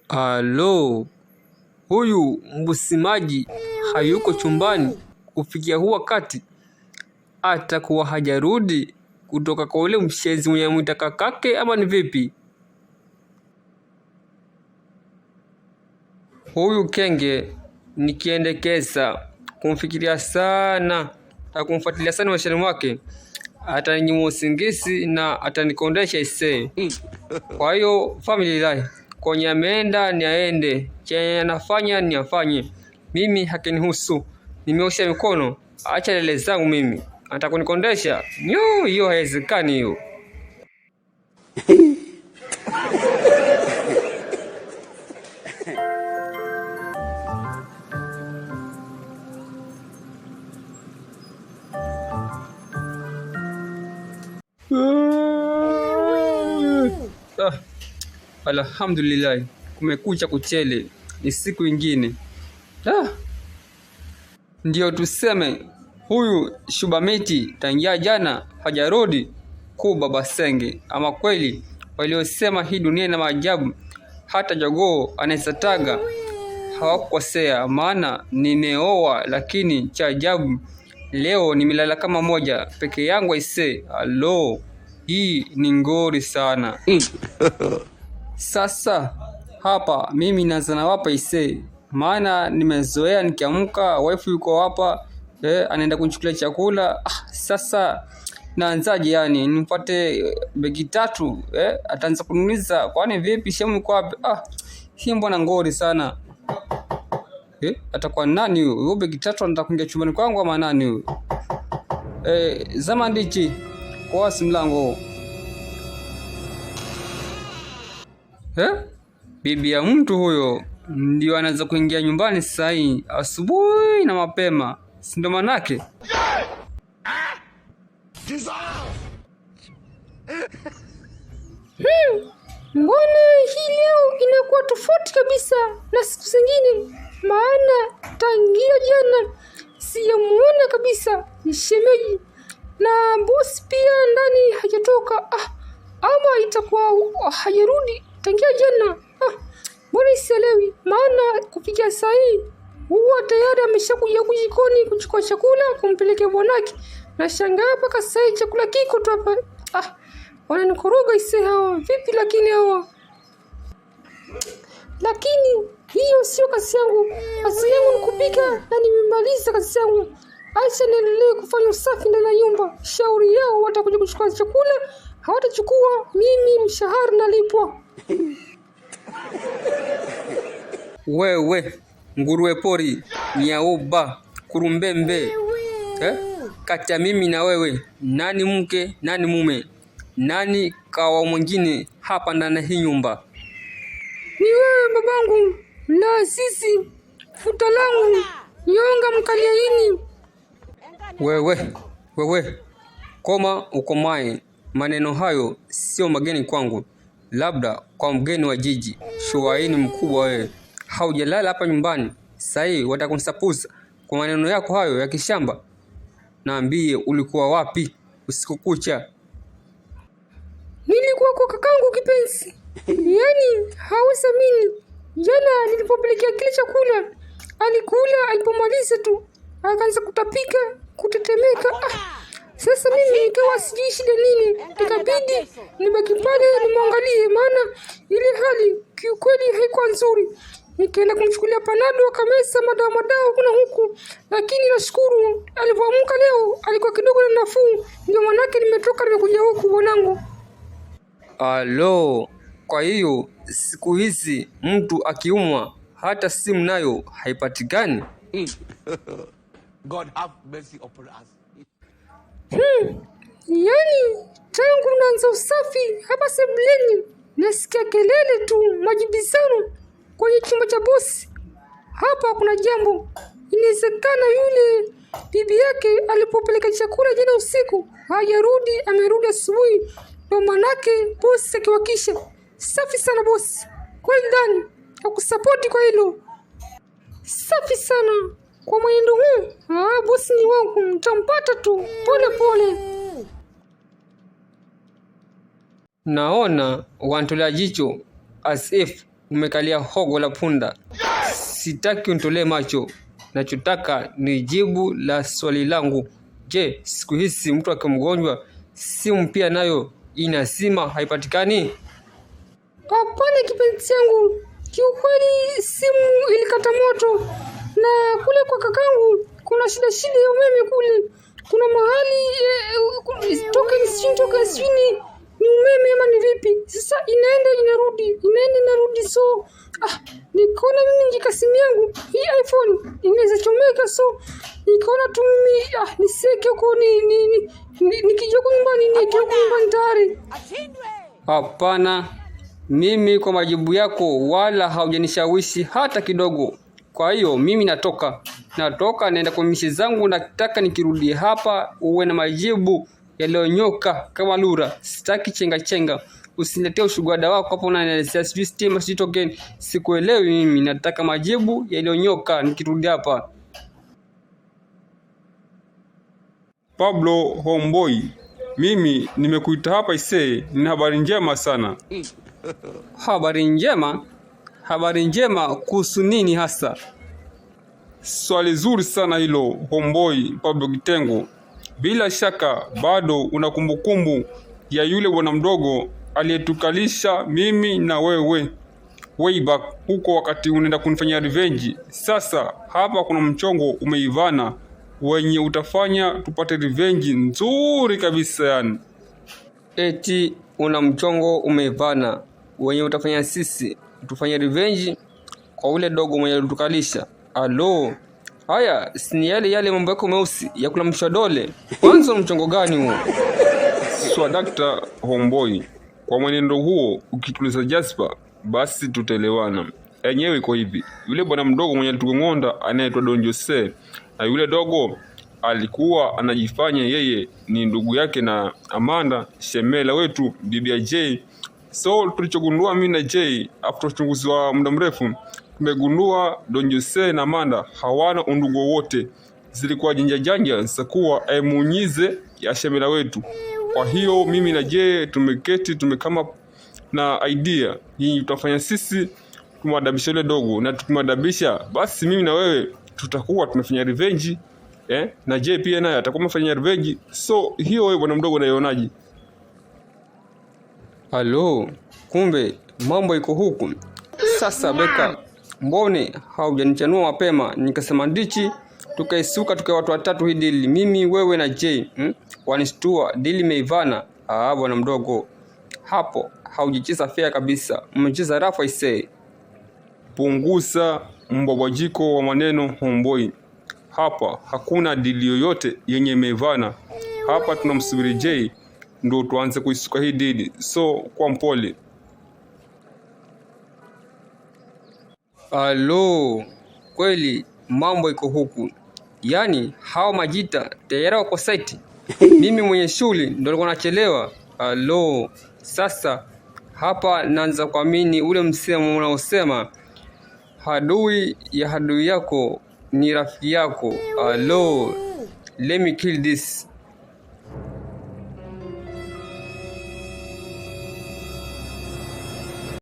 Alo, huyu mbusimaji hayuko chumbani kufikia huu wakati, atakuwa hajarudi kutoka kwa ule mshenzi mwenye amwita kakake, ama ni vipi? Huyu kenge nikiendekeza kumfikiria sana na kumfuatilia sana maishani mwake, ataninyima usingizi na atanikondesha isee. Kwa hiyo family life, kwenye ameenda ni aende, chenye anafanya ni afanye, mimi hakinihusu. Nimeosha mikono, acha lele zangu mimi. Anataka kunikondesha? Nyo, hiyo haiwezekani hiyo. Ah, alhamdulillah, kumekucha kuchele, ni siku ingine. Ah, ndio tuseme huyu Shubamiti tangia jana hajarudi ku Baba Senge. Ama kweli waliosema hii dunia ina maajabu, hata jogoo anaweza taga, hawakukosea. Maana nimeoa, lakini cha ajabu leo nimelala kama moja peke yangu aisee. Alo, hii ni ngori sana. Sasa hapa mimi naanza nawapa isee, maana nimezoea nikiamka wife yuko hapa anaenda kunichukulia chakula. Ah, sasa naanzaje? Yani nimpate begi tatu ataanza kuniuliza kwani vipi shemu yuko wapi? Ah, hii mbona ngori sana atakuwa nani huyo? Huyo begi tatu anataka kuingia chumbani kwangu ama nani huyo? Zama ndichi kwasi mlango Bibi ya mtu huyo ndio anaweza kuingia nyumbani sasa hii asubuhi na mapema, si ndo manake? Mbona hii leo inakuwa tofauti kabisa na siku zingine? Maana tangia jana sijamuona kabisa shemeji, na bosi pia ndani hajatoka. Ah, ama itakuwa hajarudi tangia jana. Ah, mbona sielewi? Maana kufikia saa hii huwa tayari ameshakuja huku jikoni kuchukua chakula kumpelekea bwanake. Nashangaa mpaka saa hii chakula kiko tu hapa. Ah, wananikoroga ise hawa vipi? Lakini hawa lakini hiyo sio kazi yangu. Kazi yangu ni kupika na nimemaliza kazi yangu. Acha niendelee kufanya usafi ndani ya nyumba. Shauri yao, watakuja kuchukua chakula, hawatachukua mimi mshahara nalipwa. Wewe nguruwe pori, nyauba, kurumbembe Kati ya mimi na wewe, nani mke nani mume? Nani kawa mwingine hapa ndani ya hii nyumba? Ni wewe babangu, la sisi futa langu nyonga mkaliaini. Wewe wewe, koma ukomae. Maneno hayo sio mageni kwangu, labda kwa mgeni wa jiji. Shuaini mkubwa wewe, haujalala hapa nyumbani sahii watakunsapuza kwa maneno yako hayo ya kishamba. Naambie, ulikuwa wapi usiku kucha? Nilikuwa kwa kakangu kipenzi, yaani hausamini. Jana nilipopelekea kile chakula alikula, alipomaliza tu akaanza kutapika, kutetemeka. Ah, sasa mimi nikawa sijui shida nini, ikabidi nibaki pale nimwangalie, maana ile hali kiukweli haikuwa nzuri. Nikaenda kumchukulia panado akameza madawa madawa kuna huku, lakini nashukuru alivyoamka leo alikuwa kidogo na nafuu, ndio manake nimetoka nimekuja huku bwanangu. Alo, kwa hiyo siku hizi mtu akiumwa hata simu nayo haipatikani. God have mercy upon us. Yaani tangu naanza usafi hapa sebuleni nasikia kelele tu, majibizano kwenye chumba cha bosi. Hapa kuna jambo. Inawezekana yule bibi yake alipopeleka chakula jana usiku hajarudi, amerudi asubuhi, ndo manake bosi akiwakisha. Safi sana bosi, well done, nakusapoti kwa hilo. Safi sana kwa mwenendo huu. Ah, bosi ni wangu, nitampata tu pole pole. Naona wantolea jicho as if Umekalia hogo la punda. Sitaki unitolee macho. Nachotaka ni jibu la swali langu. Je, siku hizi mtu akiwa mgonjwa simu pia nayo inazima haipatikani? Hapana kipenzi changu, kiukweli simu ilikata moto, na kule kwa kakangu kuna shida shida ya umeme kule. Kuna mahali token sijui token sijui ni umeme ama ni vipi? Sasa inaenda inarudi, inaenda inarudi, so nikaona mimi nikika simu yangu hii iPhone inaweza chomeka, so nikaona tu mimi niseke huko nikija huko nyumbani nieke huko nyumbani tayari. Hapana, mimi kwa majibu yako wala haujanishawishi hata kidogo. Kwa hiyo mimi natoka, natoka naenda kwa mishi zangu. Nataka nikirudi hapa uwe na majibu yaliyonyoka kama lura. Sitaki chenga chenga. Usiniletee ushugada wako hapo, unanielezea sijui stima sijui token, sikuelewi mimi. Nataka majibu yaliyonyoka nikirudi hapa. Pablo homeboy, mimi nimekuita hapa isee, nina habari njema sana. Habari njema? Habari njema kuhusu nini hasa? Swali zuri sana hilo homeboy Pablo Kitengo. Bila shaka bado una kumbukumbu ya yule bwana mdogo aliyetukalisha mimi na wewe way back huko, wakati unaenda kunifanyia revenge. Sasa hapa kuna mchongo umeivana wenye utafanya tupate revenge nzuri kabisa yani. Eti una mchongo umeivana wenye utafanya sisi tufanye revenge kwa ule dogo mwenye alitukalisha. Alo, haya si ni yale yale mambo yako meusi ya kulamsha dole. Kwanza mchongo gani huo? Swadakta homeboy, kwa mwenendo huo ukituliza Jasper, basi tutaelewana. Enyewe iko hivi, yule bwana mdogo mwenye alitugongonda anaitwa Don Jose, na yule dogo alikuwa anajifanya yeye ni ndugu yake na Amanda shemela wetu bibi ya Jay. So tulichogundua mimi na Jay after uchunguzi wa muda mrefu, tumegundua Don Jose na Amanda hawana undugu wowote, zilikuwa janja janja za kuwa emunyize ya shemela wetu. Kwa hiyo mimi na Jay tumeketi tumekama na idea hii, tutafanya sisi tumwadabisha yule dogo, na tukimwadabisha basi mimi na wewe tutakuwa tumefanya revenge na Jay pia naye atakuwa amefanya revenge. So hiyo wewe bwana mdogo unaionaje? Halo, kumbe mambo iko huku. Sasa Beka, mbone haujanichanua mapema? Nikasema ndichi, tukaisuka tukawa watu watatu hii dili, mimi wewe na Jay. Wanistua, dili imeivana. Ah, bwana mdogo, hapo haujicheza fair kabisa, umecheza rafu aisee. Punguza mbwabwajiko wa maneno homeboy. Hapa hakuna dili yoyote yenye imevana. Hapa tunamsubiri Jay ndo tuanze kuisuka hii dili, so kwa mpole. Alo, kweli mambo iko huku. Yaani hao majita tayari wako site. Mimi mwenye shughuli ndo nilikuwa nachelewa. Alo, sasa hapa naanza kuamini ule msemo unaosema hadui ya hadui yako ni rafiki yako. Alo, let me kill this.